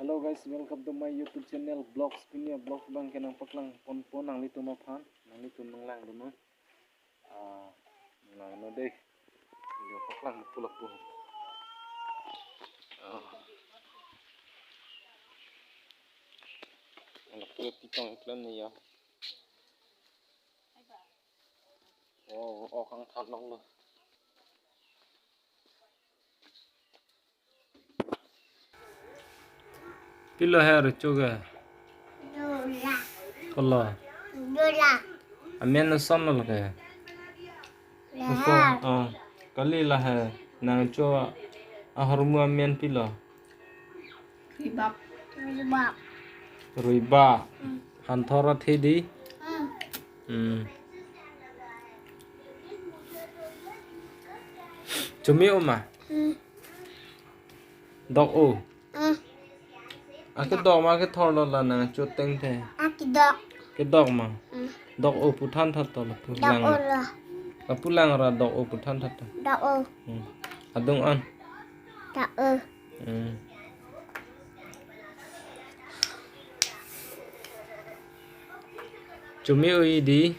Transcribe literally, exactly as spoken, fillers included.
Hello guys, welcome to my YouTube channel Vlogs. Pini a-vlog abang ke nangpaklang ponpo nanglitum aphan, nanglitum nanglangdunnon. Ah, nangno dei. Nangpaklang pulo pu. Ah. Nangpaklang pitong iklan ni ya. Oh, oh, kang than long lo. Pilo he recho ke? Dola. Kolo. Dola. Amen ason lo ke? Lahar. Oh. Kali lahar. Nangcho ahormu amen pilo? Ruibak. Ruibak. Ruibak. Hmm. Hanthor athe dei? Hmm. Hmm. Chumi-o ma? Hmm. Dok-o. Hmm. Akedok ma akethor lo la nangcho ateng the? Akedok. Kedok ma? Hmm. Dok-o pu than tha to lapu lang. Dok-o lo. Lapu lang ra dok-o pu than tha to. Dok-o. Hmm. Adung an. Dok-o. Hmm. Chumi-o-i dei?